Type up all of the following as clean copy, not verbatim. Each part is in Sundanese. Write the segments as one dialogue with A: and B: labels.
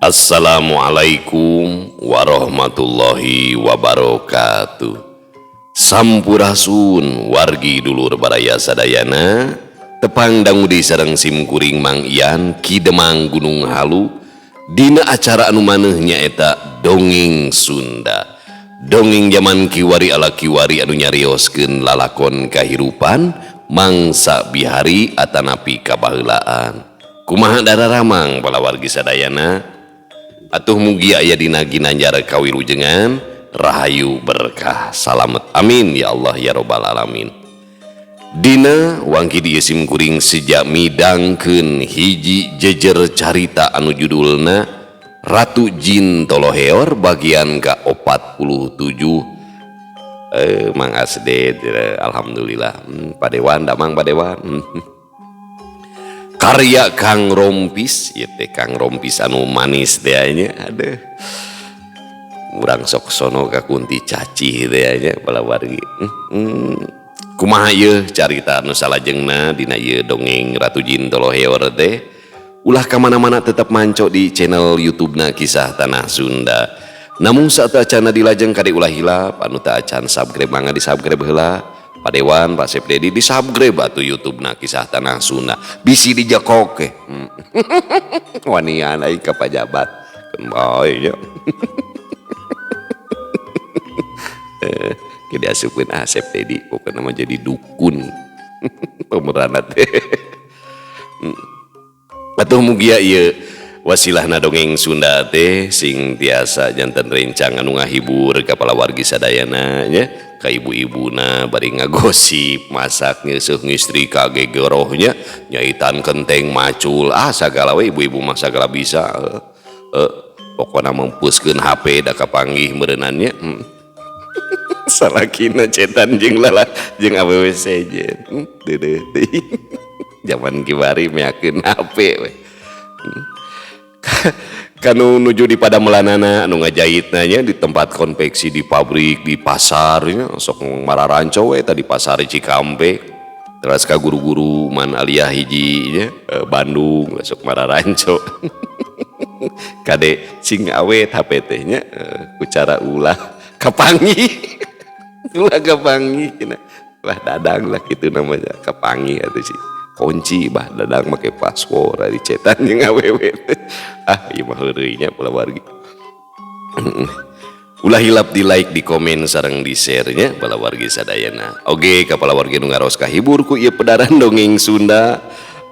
A: Assalamualaikum warahmatullahi wabarakatuh. Sampurasun wargi dulur baraya sadayana, tepang dangu deui sareng sim kuring Mang Ian Ki Demang Gunung Halu dina acara anu maneuh nyaeta Dongeng Sunda. Dongeng zaman kiwari ala kiwari anu nyarioskeun lalakon kahirupan mangsa bihari atanapi kabaheulaan. Kumaha dararamang palawargi sadayana? Atuh mugi aya dina ginanjar kawilujengan, rahayu berkah salamet. Amin ya Allah ya robbal alamin. Dina wangki dieu sim kuring sejak midangkeun hiji jejer carita anu judulna Ratu Jin Toloheor bagian ka-47. Mang Asded, alhamdulillah. Padewan damang padewan. Karya Kang Rompis, ieu teh Kang Rompis anu manis teh nya. Aduh. Urang sok sono ka kunti cacih teh nya balawargi. Kumaha ieu carita anu salajengna dina ieu dongeng Ratu Jin Toloheor teh? Ulah ka mana-mana, tetap manco di channel YouTube-na Kisah Tanah Sunda. Namun saat acana dilajeng, kade ulah hilap anu teu acan subscribe mangga di subscribe heula. Padewan Pak Sep Dedi di subscribe atuh YouTube-na Kisah Tanah Sunda. Bisi dijekok ke. Wanian aing ka pajabat. Keun bae nya. Ke diasupkeun Asep Dedi pokokna mah jadi dukun. Pemeranna teh. Atuh mugia ieu wasilahna dongeng Sunda teh sing tiasa janten rencang anu ngahibur ka palawargi sadayana nya, ka ibu-ibuna bari ngagosip, masak, nyeuseuh, ngistrika, gegorohnya, nyaitan kenteng, macul, ah sagala we ibu-ibu mah sagala bisa. Pokona mempuskeun HP da kapanggih meureunnan nya. Salakina cetan jeung lala jeung awewe sejen. Deudeuh teuing. Zaman kiwari meakeun HP we. Kanu nuju di padamelanana anu ngajahitna nya di tempat konveksi, di pabrik, di pasar nya, sok mararanco we tadi pasar Cikampek. Terus ka guru-guru man aliyah hiji nya, Bandung sok mararanco. Kade sing awet HP teh nya, ku cara ulah kapanggih. Ulah kapanggih cenah. Bah Dadang lah kitu namanya kapanggih atuh sih. Kunci bah Dadang make paspor ari cetan jeung awewe teh. Ah ieu mah heureuy nya palawargi. Ulah hilap di like, di komen, sareng di share nya palawargi sadayana. Oge ka palawargi nu ngaros kahibur ku ieu pedaran dongeng Sunda.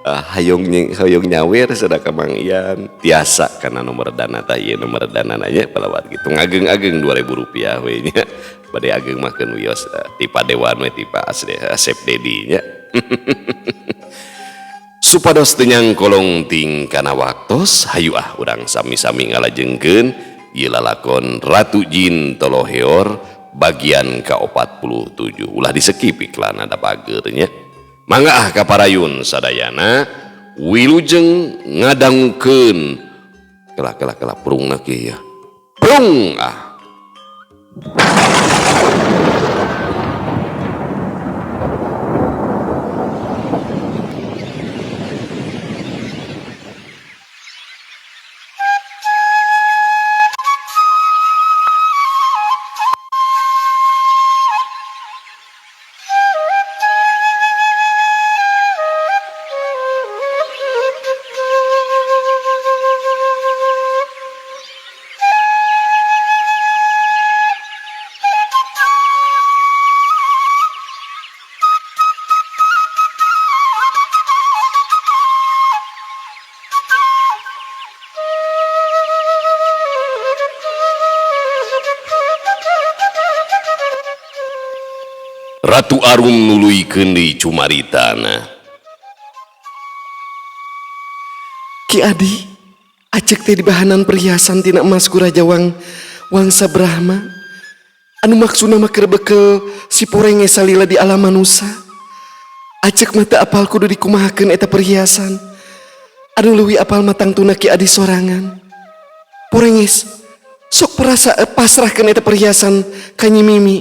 A: Hoyong nyawer sadaka Mang Ian tiasa kana nomor dana tah ieu nomor dana nya palawargi. Tong ageng-ageng 2000 rupiah we nya. Bade ageng mah keun wios ti padewan we ti Pak Asep Dedi nya. Supados teu nyangkolong ting kana waktos, hayu ah urang sami-sami ngalajengkeun ieu lalakon Ratu Jin Toloheor bagian ka-47. Ulah disekip iklan ada pager nya. Mangga ah kaparayun sadayana wilujeng ngadangukeun. Kela kela kela prungna kieu ya. Prung ah. Ratu Arum nuluykeun deui cumaritana.
B: Ki Adi, acek teh dibahanan perhiasan tina emas ku Raja Wangsa Brahma. Anu maksudna mah keur bekel si Porenge salila di alam manusa. Acek mah teu apal kudu dikumahakeun eta perhiasan. Anu leuwih apal mah tangtuna Ki Adi sorangan. Porenges, sok perasa pasrahkeun eta perhiasan ka Nyi Mimi.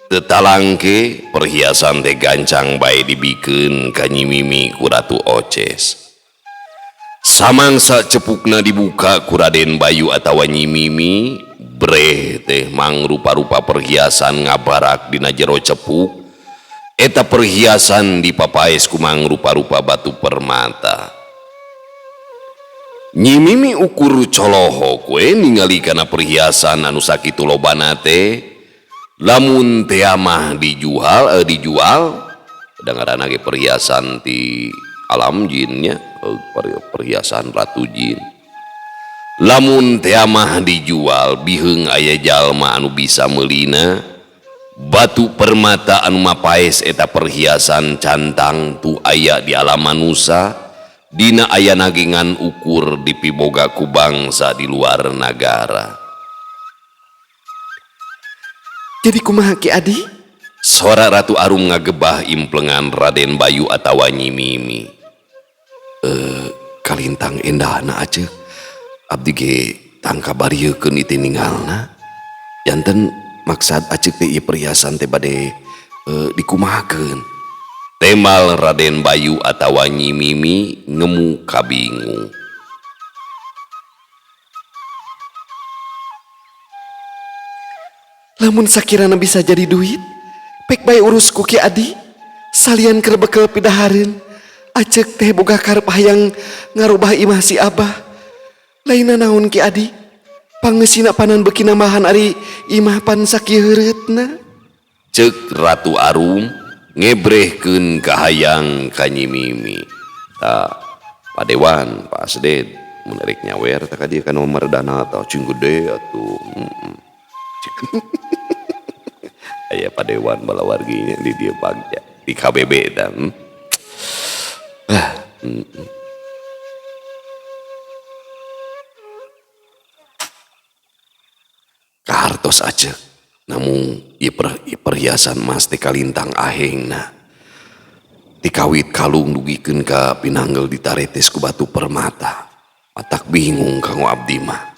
A: Teu talangke perhiasan teh gancang bae dibikeun ka Nyi Mimi ku Ratu Oces. Samangsa cepukna dibuka ku Raden Bayu atawa Nyi Mimi, breh teh mangrupa-rupa perhiasan ngabarak dina jero cepuk. Eta perhiasan dipapaes ku mangrupa-rupa batu permata. Nyi Mimi ukur colohok we ningali kana perhiasan anu sakitu lobana teh. Lamun teh mah dijual dengaran ge perhiasan ti alam jinnya, perhiasan ratu jin. Lamun teh mah dijual biheung aya jalma anu bisa meulina. Batu permata anu mapaes eta perhiasan cantang tu aya di alam manusa, dina aya nagengan ukur dipiboga ku bangsa di luar nagara.
B: Jadi kumaha Ki Adi?
A: Sora Ratu Arum ngagebah implengan Raden Bayu atawa Nyi Mimi.
B: Kalintang endahna aceuk. Abdi ge tangka bariekeun ieu ninggalna. Janten maksad aceuk teh ieu perhiasan teh bade dikumahakeun.
A: Temal Raden Bayu atawa Nyi Mimi ngemu kabingung.
B: Lamun sakirana bisa jadi duit, pek bae urus ku Ki Adi. Salian keur bekel pidahareun, aceuk teh boga karep hayang ngarubah imah si Abah. Lainna naon Ki Adi? Pangeusina panan beuki nambahan ari imah pan sakieu heureutna.
A: Ceuk Ratu Arum ngebrehkeun kahayang ka Nyi Mimi. Ta Padewan, Pak Asded mun erek nyawer tah ka dieu ka nomor dana tah cing gede atuh. Aya Padewan balawarginya di dieu bagja di KBB dan.
B: Kahartos aja, namun ieu perhiasan mas teh kalintang ahengna. Tikawit kalung dugikeun ka pinanggel ditaretes ku batu permata. Matak bingung kanggo abdi mah.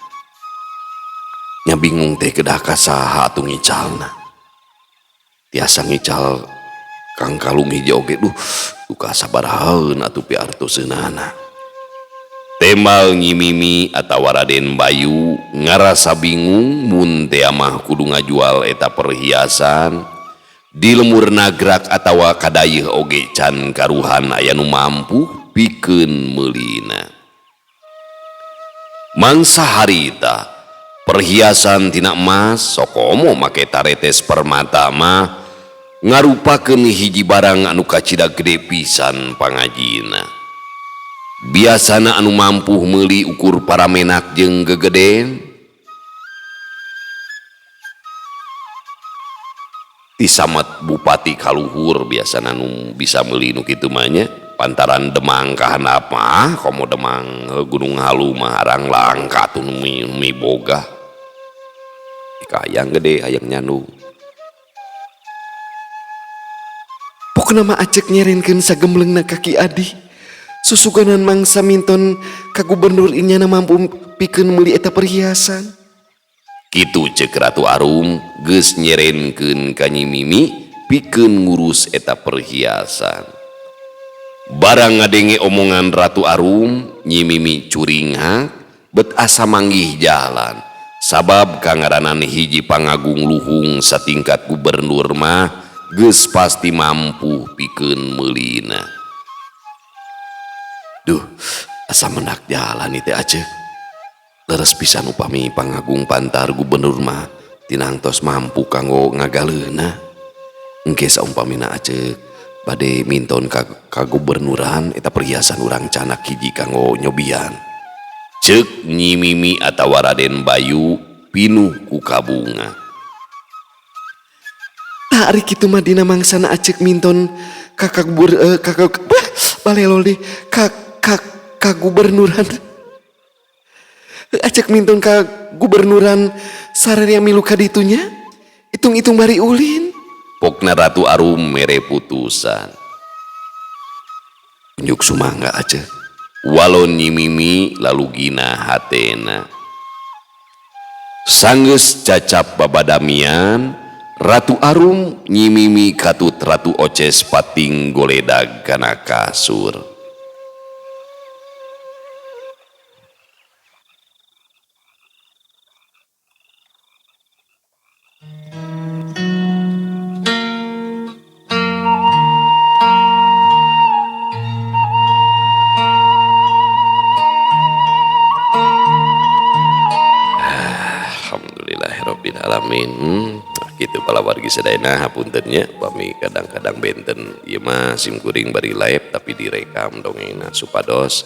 B: Nya bingung teh kedah ka saha atuh ngicalna. Tiasa ngical kang kalung hiji oge duh duka sabarahaeun atuh piartoseunana.
A: Temal Nyi Mimi atawa Raden Bayu ngarasa bingung mun teh mah kudu ngajual eta perhiasan. Di lemur nagrak atawa kadayeuh oge can karuhan aya nu mampu pikeun meulina. Mangsa harita perhiasan tina emas sokomo make taretes permata mah ngarupakeun hiji barang anu kacida gede pisan pangajina. Biasana anu mampu meuli ukur para menak jeung gegeden. Tisamet bupati kaluhur biasana nu bisa meuli nu kitu mah nya. Pantaran Demang ka handap mah komo Demang Gunung Halu mah arang langka atuh nu miboga. Hayang gede hayang nyandu.
B: Pokna mah aceuk nyerenkeun sagemleungna ka Ki Adi. Susuganan mangsa minton ka gubernur inyana mampu pikeun meuli eta perhiasan.
A: Kitu ceuk Ratu Arum geus nyerenkeun ka Nyi Mimi pikeun ngurus eta perhiasan. Barang ngadenge omongan Ratu Arum, Nyi Mimi curinghak bet asa manggih jalan. Sabab kangaranan hiji pangagung luhung satingkat gubernur mah geus pasti mampu pikeun meulina.
B: Duh, asa menak jalan ieu teh aceuk. Leres pisan upami pangagung pantar gubernur mah tinangtos mampu kanggo ngagaleuna. Engke saumpamina aceuk bade minton ka gubernuran eta perhiasan urang canak hiji kanggo nyobian.
A: Ceuk Nyi Mimi atawa Raden Bayu pinuh ku kabunga.
B: Tah ari kitu mah dina mangsana aceuk minton ka balelol deui ka kagubernuran. Aceuk minton ka gubernuran sararea milu ka ditunya hitung-hitung bari ulin.
A: Pokna Ratu Arum mere putusan.
B: Unjuk sumangga aceuk.
A: Walon Nyi Mimi lalu gina hatena. Sanggeus cacap babadamian Ratu Arum Nyi Mimi katut Ratu Oces pating goledag kana kasur. alamin. Nah, kitu palawargi sadayana, hapunten nya pami kadang-kadang benten ieu mah sim kuring bari live tapi direkam dongengna supados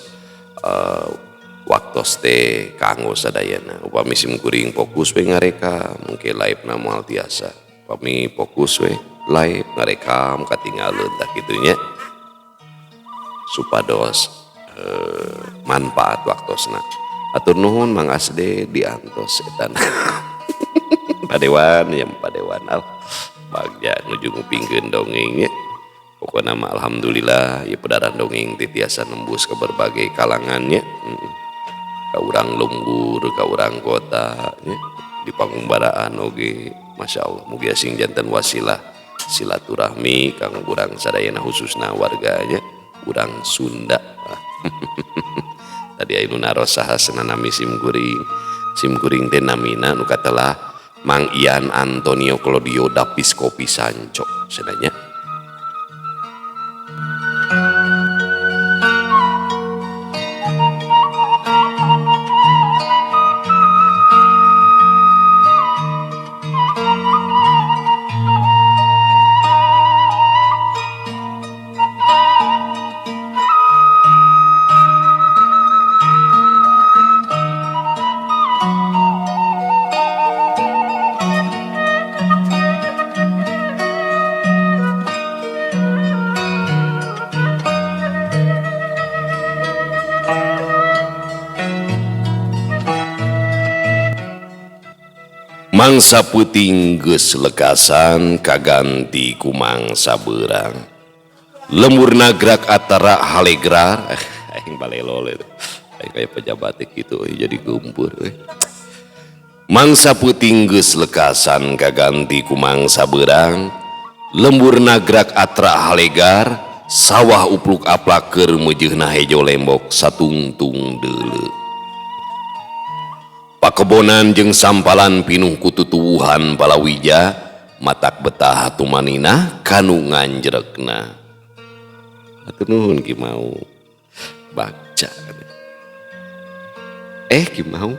A: waktos teh kanggo sadayana. Upami sim kuring fokus we ngarekam mungkin live na moal tiasa. Upami fokus we live ngarekam katinggaleun tah kitu nya supados manfaat waktosna. Atur nuhun Mang Asde diantos eta. Padewan yang padewan al bagja nuju ngupingkeun dongeng nya. Pokona mah alhamdulillah ieu pedaran dongeng teh tiasa nembus ke berbagai kalangannya. Ka urang lembur, ka urang kota nya, di pangumbaraan oge Masya Allah mugi sing janten wasilah silaturahmi kanggo urang sadayana khususna warganya urang Sunda. Tadi aya nu naros saha senanami sim kuring. Sim kuring teh namina nu katelah Mang Ian Antonio Claudio Dapis Kopi Sanco senanya. Mangsa peuting geus lekasan kaganti ku mangsa beurang. Lembur nagrak atara halegrar, aing balelo eta. Aing kaya pejabat teh kitu euy jadi geumpeur euy. Mangsa peuting geus lekasan kaganti ku mangsa beurang. Lembur nagrak atra halegar, sawah upluk aplak keur meujeunna hejo lembok satungtung deuleu. Pakebonan jeung sampalan pinuh ku tutuwuhan palawija, matak betah tumaninah kanu nganjrekna. Hatur nuhun Ki Mau. Bagja. Ki Mau,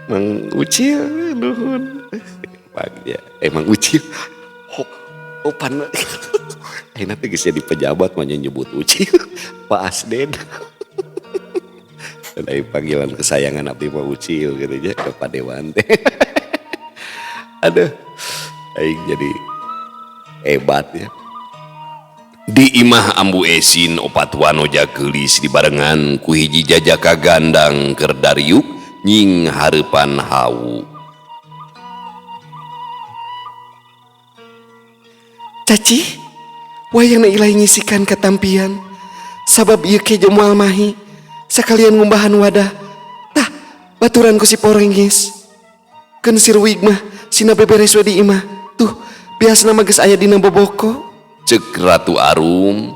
A: Mang Ucil nuhun. Bagja. Mang Ucil. Ho, oh pan. Ayeuna teh geus jadi pejabat mah nyebut Ucil. Pak Asden. Dari panggilan kesayangan abdi mah Ucil gitu nya ke Padewan teh. Aduh, aing jadi hebat ya. Di imah Ambu Esin opat wanoja geulis dibarengan ku hiji jajaka gandang keur dariuk nying hareupan hawu.
B: Caci, wayangna ilai ngisikan katampian sabab ieu kejo moal mahi. Sakalian ngumbahan wadah. Tah, baturan ku si Porengis. Keun si Ruwig mah sina beberes we di imah. Tuh, biasana mah geus aya dina boboko.
A: Ceuk Ratu Arum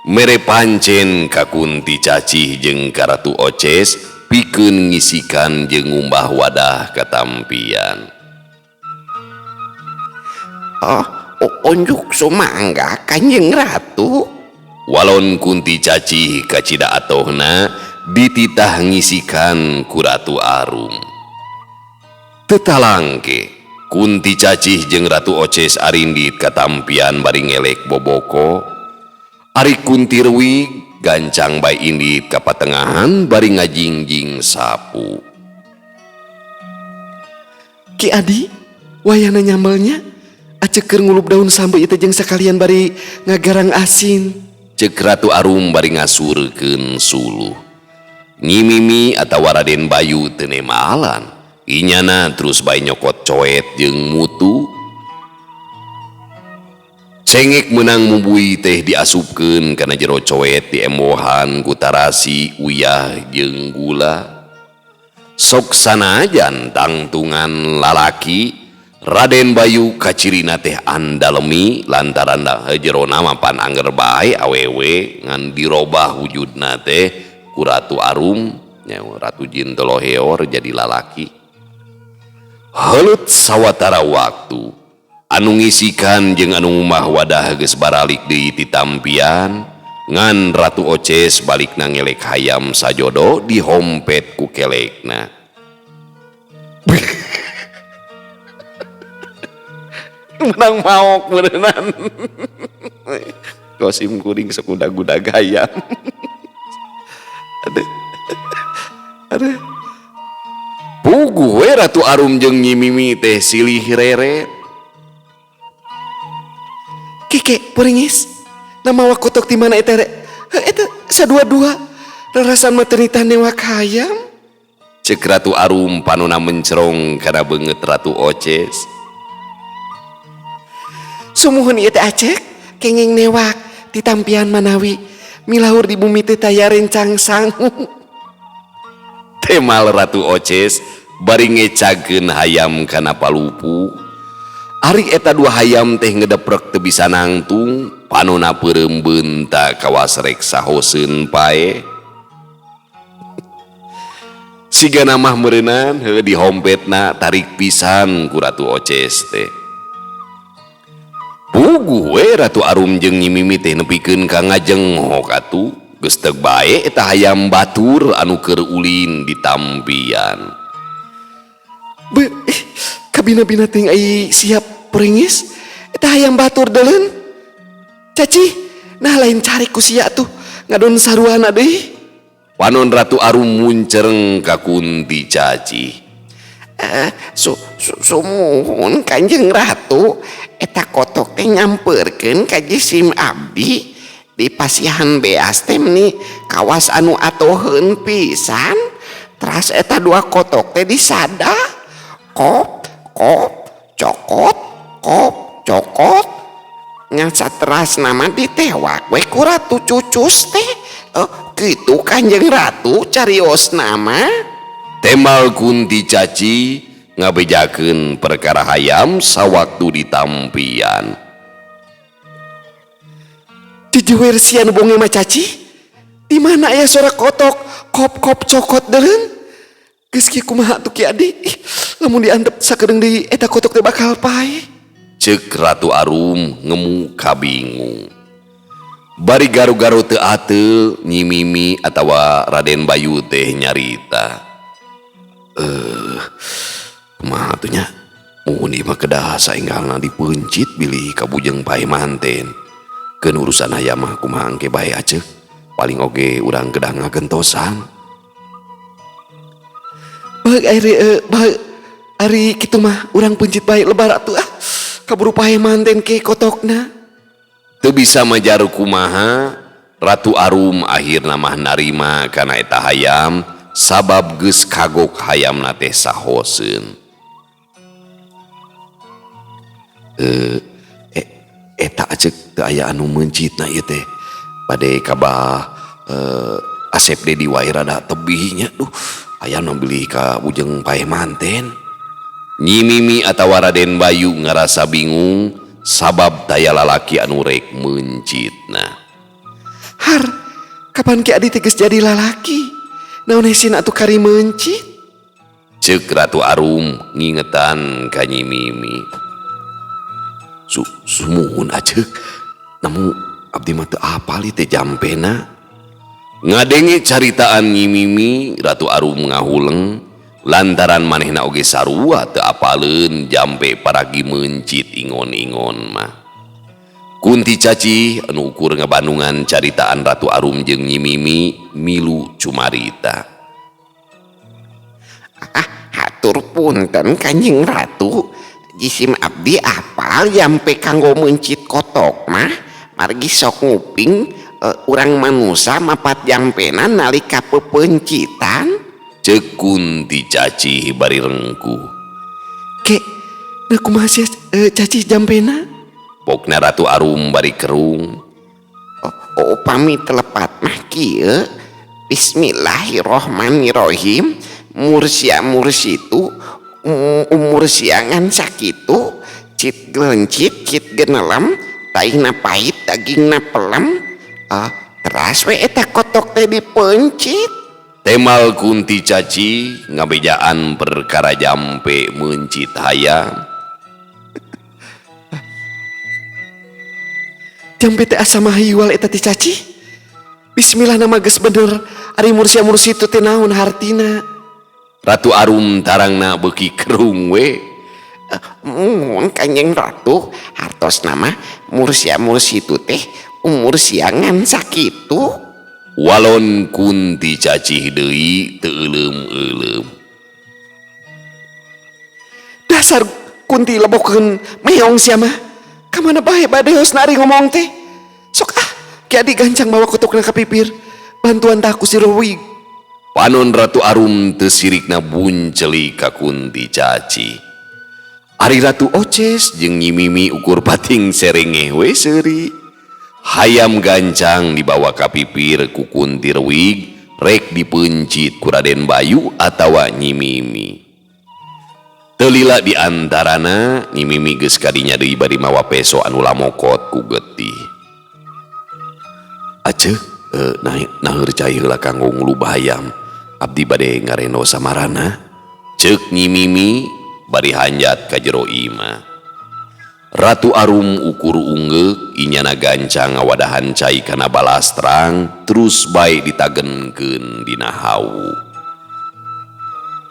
A: mere pancen ka Kunti Cacih jeung ka Ratu Oces pikeun ngisikan jeung ngumbah wadah katampian.
B: Oh, unjuk sumangga Kanjeng Ratu.
A: Walon Kunti Cacih kacida atohna dititah ngisikan ku Ratu Arum. Tetalangke Kunti Cacih jeung Ratu Oces arindit katampian bari ngelek boboko. Ari Kunti Ruwig gancang bae indit ka patengahan bari ngajingjing sapu.
B: Ki Adi, wayahna nyambelnya acek keur ngulup daun sambe ieu teh jeung sakalian bari ngagarang asin.
A: Ceuk Ratu Arum bari ngasurkeun suluh. Nyi Mimi atawa Raden Bayu teu nemalan. Inyana terus bae nyokot coet jeung mutu. Cengek meunang mubui teh diasupkeun kana jero coet diembohan ku tarasi, uyah jeung gula. Sok sanajan tangtungan lalaki, Raden Bayu kacirina teh andalemi lantaran jerona mapan angger bae awewe ngan dirobah wujudna teh ku Ratu Arum, nya Ratu Jin Toloheor jadi lalaki. Heuleut sawatara waktu anu ngisikan jeung anu ngumah wadah geus baralik deui ti tampian, ngan Ratu Oces balikna ngelek hayam sajodo dihompet ku kelekna. Menang maok berenang. Kosim kuring sok udag-udag hayam. Aduh. Aduh. Puguh we Ratu Arum jeung Nyi Mimi teh silih reret.
B: Keke poringis. Namawa kotok ti mana eta re? Eta sadua-dua. Rarasan mah teu nitah newak hayam.
A: Cek Ratu Arum panona mencerong kana beungeut Ratu Oces.
B: Sumuhun ieu teh Acek kenging newak ti tampian manawi milahur di bumi teh taya rencang sangu.
A: Temal Ratu Oces bari ngecageun hayam kana palupu. Ari eta dua hayam teh ngedeprek teu bisa nangtung, panona peureum beunta kawas rek sahoseun pae. Sigana mah meureunan heuh dihompetna tarik pisan ku Ratu Oces teh. Puguh we Ratu Arum jeung Nyi Mimi teh nepikeun ka ngajenghok atuh. Geus teu bae eta hayam batur anu keur ulin ditampian.
B: Be, kabina-bina ting ai siap peringis eta hayam batur deuleun. Caci, nah lain cari ku sia tuh ngadon saruana deui.
A: Panon Ratu Arum muncereng ka Kunti Caci.
B: Sumuhun Kanjeng Ratu eta kotok teh nyamperkeun ka jisim abdi di pasihan beas teh meni kawas anu atoheun pisan. Teras eta dua kotok teh disada kop kop cokot kop cokot ngasa teras nama ditewak we ku Ratu Cucus teh. Kitu Kanjeng Ratu carios nama.
A: Temal Kunti Caci ngabejakeun perkara hayam sawaktu ditampian.
B: Dijewer sia nu bonge mah Caci. Di mana aya suara kotok kop kop cokot deuleun? Geus kieu kumaha tuh Ki Adi? Ih, lamun diantep sakedeung deui eta kotok teh bakal paeh.
A: Ceuk Ratu Arum ngemu kabingung. Bari garu-garu teu ateul Nyi Mimi atawa Raden Bayu teh nyarita. Kumaha atuh nya? Mun ieu mah kedah saenggalna dipeuncit bilih ka bujeng pae manten. Keun urusan hayam mah kumaha engke bae aceuk. Paling oge urang kedah ngagentosan.
B: Bae ari bae ari kitu mah urang peuncit bae lebar atuh ah. Kaburu pae manten ke kotokna.
A: Teu bisa majar kumaha Ratu Arum akhirna mah narima kana eta hayam sabab geus kagok hayamna teh sahoseun.
B: Eta aceuk teu aya anu meuncitna ieu teh. Bade kabah Asep Dedi wae rada tebih nya duh aya nu bilih ka bujeng pae manten.
A: Nyi Mimi atawa Raden Bayu ngarasa bingung sabab taya lalaki anu rek meuncitna.
B: Har, kapan Ki Adi teh geus jadi lalaki? Naon hesin atuh kari meuncit?
A: Ceuk Ratu Arum ngingetan ka Nyi Mimi.
B: Sumuhun aceuk, namun abdi mah teu apal ieu teh jampena.
A: Ngadenge caritaan Nyi Mimi, Ratu Arum ngahuleng lantaran manehna oge sarua teu apaleun jampe paragi meuncit ingon-ingon mah. Kunti Caci anu ukur ngabandungan caritaan Ratu Arum jeung Nyi Mimi milu cumarita.
B: Ah, hatur punten Kanjeng Ratu, jisim abdi apal jampe kanggo meuncit kotok mah margi sok nguping urang manusa mapat jampena nalika pepeuncitan.
A: Ceuk Kunti Caci bari rengkuh.
B: Ke, nah kumaha sia Caci jampena?
A: Pokna Ratu Arum bari kerung.
B: Oh, upami telepat mah kieu. Bismillahirrohmanirrohim. Mursia mursitu umur siangan sakitu cit gelencit cit genelem taihna pahit dagingna pelem. Teras we eta kotok teh dipeuncit.
A: Temal Kunti Caci ngabejaan perkara jampe meuncit hayam.
B: Jampe teh asa mahiwal eta teh Caci. Bismillah nama geus bener ari mursia mursitu teh naon hartina.
A: Ratu Arum tarangna beuki kerung we.
C: Mun Kanjeng Ratu hartosna mah mursia mursi itu teh umur siangan sakitu.
A: Walon Kunti Cacih deui teu euleum-euleum.
B: Dasar Kunti lebokeun meong sia mah. Ka mana bae badeosna ari ngomong teh? Sok ah, Ki Adi gancang bawa kutukna ka pipir. Bantuan tah ku si Rewig.
A: Panon Ratu Arum teu sirikna bunceli ka Kunti Cacih. Ari Ratu Oces jeung Nyi Mimi ukur pating serengeh we seuri. Hayam gancang dibawa ka pipir ku Kunti Rewig rek dipeuncit ku Raden Bayu atawa Nyi Mimi. Teu lila di antarana Nyi Mimi geus kadinya deui bari mawa peso anu lamokot ku getih. Aceuk naheur cai heula kanggo ngulub hayam. Abdi bade ngareno samarana. Ceuk Nyi Mimi bari hanjat ka jero imah. Ratu Arum ukur unggeuk inyana gancang ngawadahan cai kana balastrang terus bae ditagenkeun dina hawu.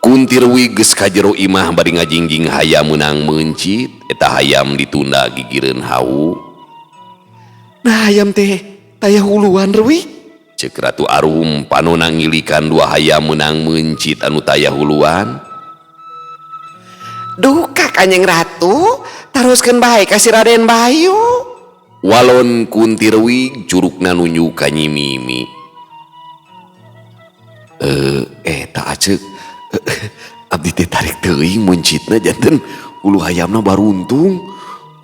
A: Kunti Rewig geus ka jero imah bari ngajingjing hayam meunang meuncit eta hayam ditunda gigireun hawu.
B: Nah hayam teh taya huluan Rewig.
A: Ceuk Ratu Arum panona ngilikan dua hayam meunang meuncit anu taya huluan.
C: Duka Kanjeng Ratu, taruskeun bae ka si Raden Bayu.
A: Walon Kunti Rewig curugna nunjuk ka Nyi Mimi.
B: Eta aceuk. Abdi teh tarik teuing meuncitna janten hulu hayamna baruntung.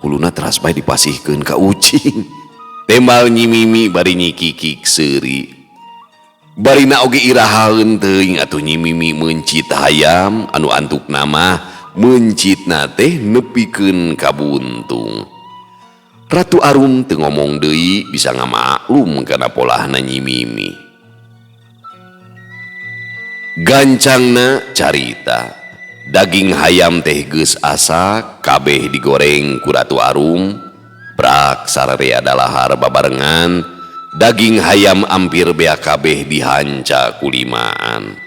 B: Huluna teras bae dipasihkeun ka ucing.
A: Tembal Nyi Mimi bari nyikikik seuri. Barina oge irahaeun teuing atuh Nyi Mimi meuncit hayam anu antukna mah meuncitna teh nepikeun ka buntung. Ratu Arum teu ngomong deui bisa ngamaklum kana polahna Nyi Mimi. Gancangna carita, daging hayam teh geus asak, kabeh digoreng ku Ratu Arum, brak sararea dalahar babarengan, daging hayam ampir bea kabeh dihanca ku limaan.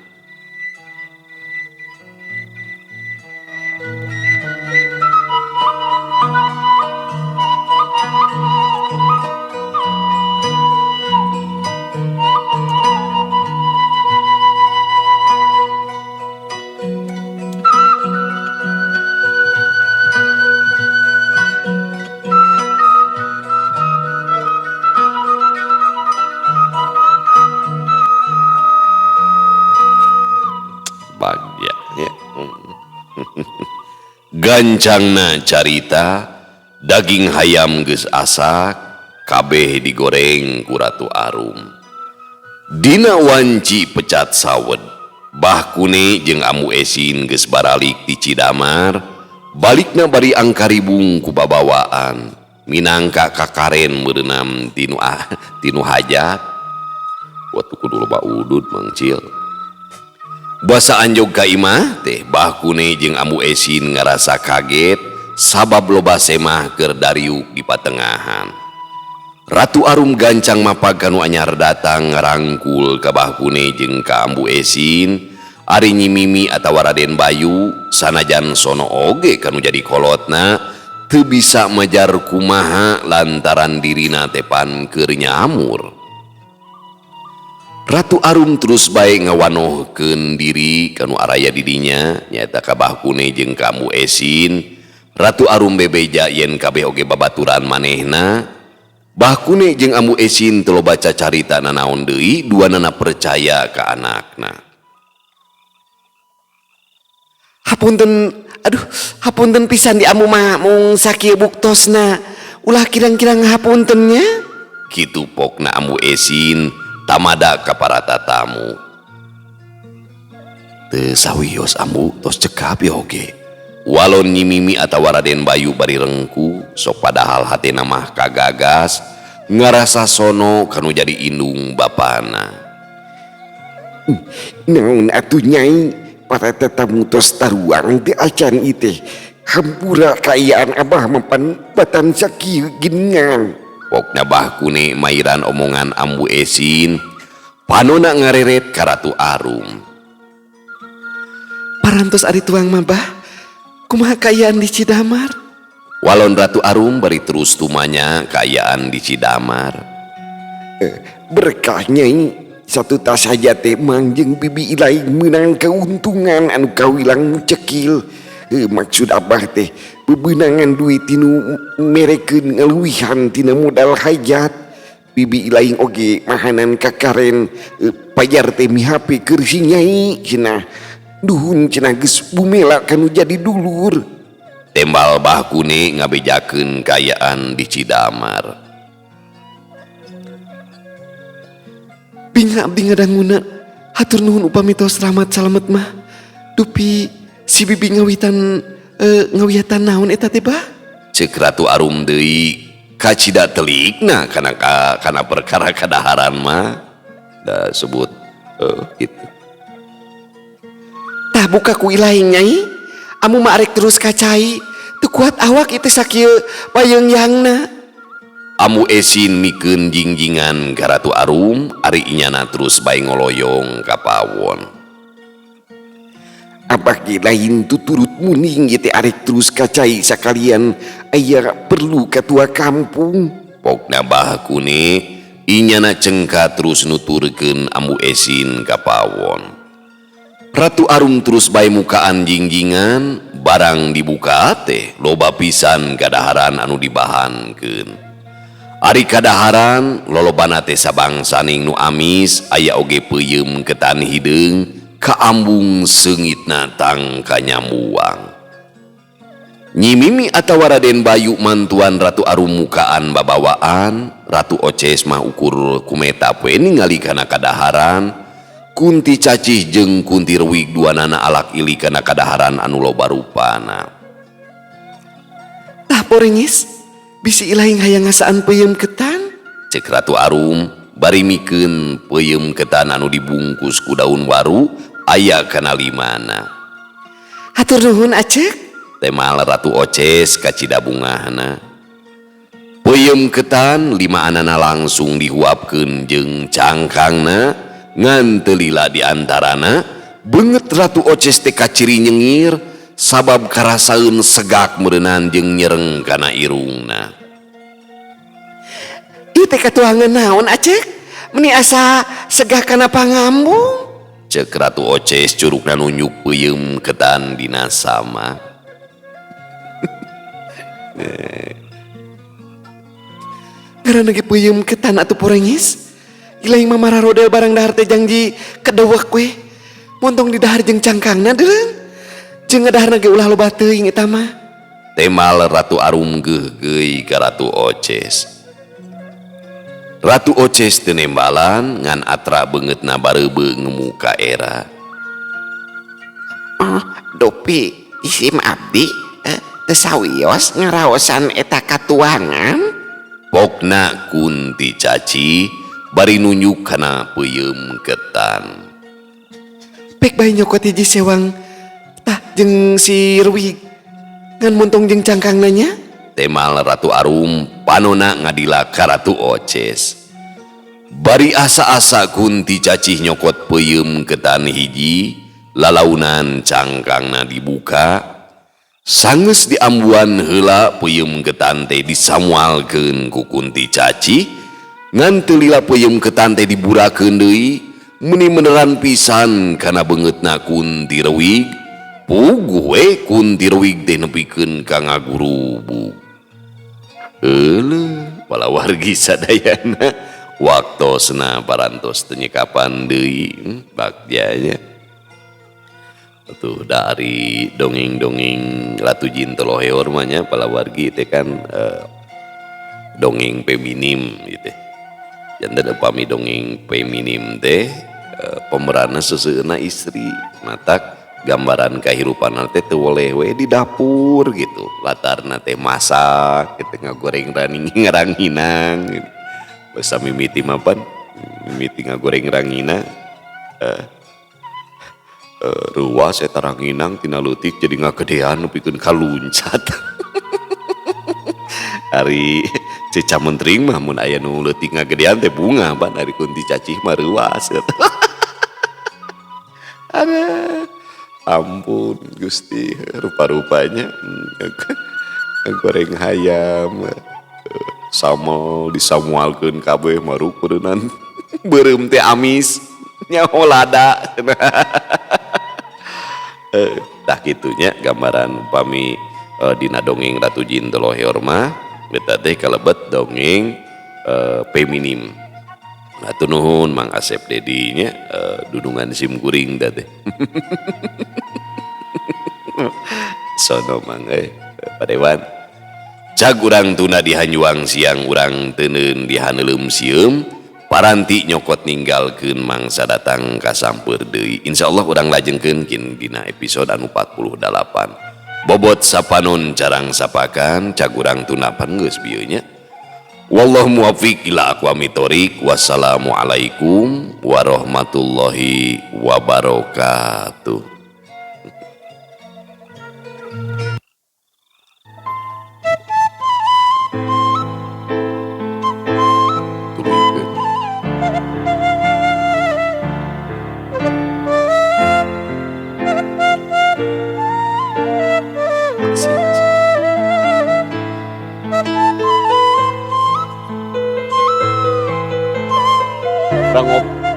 A: Gancangna carita, daging hayam geus asak, kabeh digoreng ku Ratu Arum. Dina wanci pecat sawed, Bah Kune jeung Ambu Esin geus baralik ti Cidamar, balikna bari angkaribung ku babawaan, minangka kakaren meureunam tinu hajat. Waktu kudu loba udud mangcil. Basa anjog ka imah teh Bah Kune jeung Ambu Esin ngarasa kaget sabab loba semah keur dariuk di patengahan. Ratu Arum gancang mapag kanu anyar datang ngarangkul ka Bah Kune jeung ka Ambu Esin, ari Nyi Mimi atawa Raden Bayu sanajan sono oge kanu jadi kolotna teu bisa majar kumaha lantaran dirina teh pan keur nyamur. Ratu Arum terus bae ngawanohkeun diri kanu araya didinya nyaeta ka Bah Kune jeung ka Ambu Esin. Ratu Arum bebeja yen kabeh oge babaturan manehna. Bah Kune jeung Ambu Esin teu loba cacarita nanaon deui duanana percaya ka anakna.
B: Hapunten, aduh, hapunten pisan di ambu mah mung sakieu buktosna. Ulah kirang-kirang hapunten nya.
A: Kitu pokna Ambu Esin tamada ka para tatamu.
B: Teu sawios ambu tos cekap ya oge.
A: Walon Nyi Mimi atawa Raden Bayu bari rengku, sok padahal hatena mah kagagas, ngarasa sono kanu jadi indung bapana.
C: Naon atuh nyai, para tetamu tos taruang teh acan ieu teh. Hampura kaayaan abah mapan batan sakieu geuningan.
A: Pokna Bah Kune mairan omongan Ambu Esin, panona ngareret ka Ratu Arum.
B: Parantos ari tuang mah bah, Kumaha kaayaan di Cidamar?
A: Walon Ratu Arum bari terus tumanya kaayaan di Cidamar.
C: Berkah Nyai, satu tas saja teh mang jeung bibi Ilaing meunang keuntungan anu kawilang cekil. Maksud abah teh bebenangan duit tinu merekeun ngaluwihan tina modal hajat. Bibi Ilaing oge mahanan kakaren pajar teh mihape keur si Nyai cenah. Duhun cenah geus bumela kanu jadi dulur.
A: Tembal Bah Kuni ngabejakeun kaayaan di Cidamar.
B: Bingah abdi ngadanguna, hatur nuhun upami tos rahmat salamet mah. Dupi si bibi ngawitan naon eta teh bah?
A: Ceuk Ratu Arum deui kacida telikna kana perkara kadaharan mah. Da sebut gitu.
B: Tah buka ku Ilaing Nyai, amu mah arek terus ka cai, teu kuat awak ieu teh sakieu payeung-yangna.
A: Amu Esin mikeun jingjingan ka Ratu Arum, ari inyana terus bae ngoloyong ka pawon.
C: Abah ge lain tuturut muning ieu teh arek terus ka cai sakalian aya perlu ka tua kampung.
A: Pokna Bah Kune inyana cengka terus nuturkeun Ambu Esin ka pawon. Ratu Arum terus bae mukaan jingjingan, barang dibuka teh loba pisan kadaharan anu dibahankeun. Ari kadaharan lolobana teh sabangsaning nu amis, aya oge peuyeum ketan hideung kaambung seungitna tang kanyambuang. Nyi Mimi atawa Raden Bayu mantuan Ratu Arum mukaan babawaan, Ratu Oces mah ukur kumeta we ningali kana kadaharan. Kunti Cacih jeung Kunti Rewig duanana alak ili kana kadaharan anu loba rupana.
B: Tah poringis, bisi Ilaing hayang ngasaan peuyeum ketan?
A: Ceuk Ratu Arum bari mikeun peuyeum ketan anu dibungkus ku daun waru aya kana limana.
B: Hatur nuhun Acek.
A: Temal Ratu Oces kacida bungahna. Peuyeum ketan limaanana langsung dihuapkeun jeung cangkangna ngan teu lila di antarana beungeut Ratu Oces teh kaciri nyengir sabab karasaeun segak meureunan jeung nyereng kana irungna.
B: Ieu teh katuangan naon Acek? Meni asa segah kana pangambung?
A: Ceuk Ratu Oces curugna nunjuk peuyeum ketan dina sama.
B: Ngaranna ge peuyeum ketan atuh porengis. Ilaing mah mararodel barang dahar teh jangji kedewek we. Montong di dahar jeung cangkangna deureuh. Jeung ngadaharna ge ulah loba teuing eta mah.
A: Temal Ratu Arum geugeuy ka Ratu Oces. Ratu Oces teu nembalan ngan atra beungeutna bareubeu ngemu ka era.
C: Oh, dopi isim abdi teu sawios ngaraosan eta katuangan.
A: Pokna Kunti Caci bari nunjuk kana peuyeum ketan.
B: Pek bae nyokot hiji sewang tah jeung si Rewig ngan montong jeung cangkangna nya.
A: Temal Ratu Arum panona ngadila ka Ratu Oces. Bari asa-asa Kunti Cacih nyokot peuyeum ketan hiji, lalaunan cangkangna dibuka. Sanggeus diambuan heula peuyeum ketan teh disamualkeun ku Kunti Cacih, ngan teu lila peuyeum ketan teh diburakeun deui, meuni meneran pisan kana beungeutna Kunti Rewig. Puguh we Kunti Rewig teh nepikeun ka ngagurubug. Euleuh, palawargi sadayana waktosna parantos teu nyekapan deui bagjanya. Tuh dari dongeng-dongeng Ratu Jin Toloheor mah nya palawargi teh kan dongeng feminim gitu. Janten upami dongeng feminim teh pemeranna seseueurna istri, matak gambaran kahirupan teh teu woleh we di dapur gitu. Latarna teh masak gitu, ngagoreng ranginang gitu. Basa mimiti mah pan mimiti ngagoreng rangina ruas eta ranginang tina leutik jadi ngagedean nepikeun kaluncat. Ari Ceca Mentering mah mun aya nu leutik ngagedean teh bunga pan, ari Kunti Cacih mah reuas. Aduh. Ampun Gusti, rupa-rupanya goreng hayam sama disamualkeun kabeh marukurenan beureum teh amis nyaho lada. Tah kitunya gambaran upami dina dongeng Ratu Jin Toloheor mah eta teh kalebet dongeng feminim. Hatur nuhun Mang Asep Dedi nya dunungan sim kuring teh. Sono mang padewan. Cag urang tuna dihanjuang siang urang teuneun dihaneuleum sieum paranti nyokot ninggalkeun mangsa datang kasampeur deui. Insyaallah urang lajengkeun kin dina episode anu 48. Bobot sapanon carang sapakan cag urang tuna pan geus bieu nya. Wallahu muwaffiq ila aqwamit thoriq. Wassalamualaikum warahmatullahi wabarakatuh.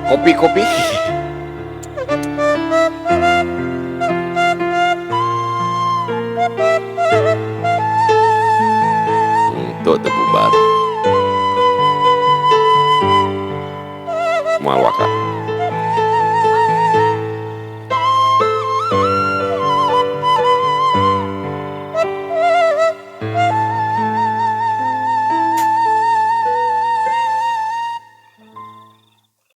C: Kopi-kopi.
A: Tuh bubar.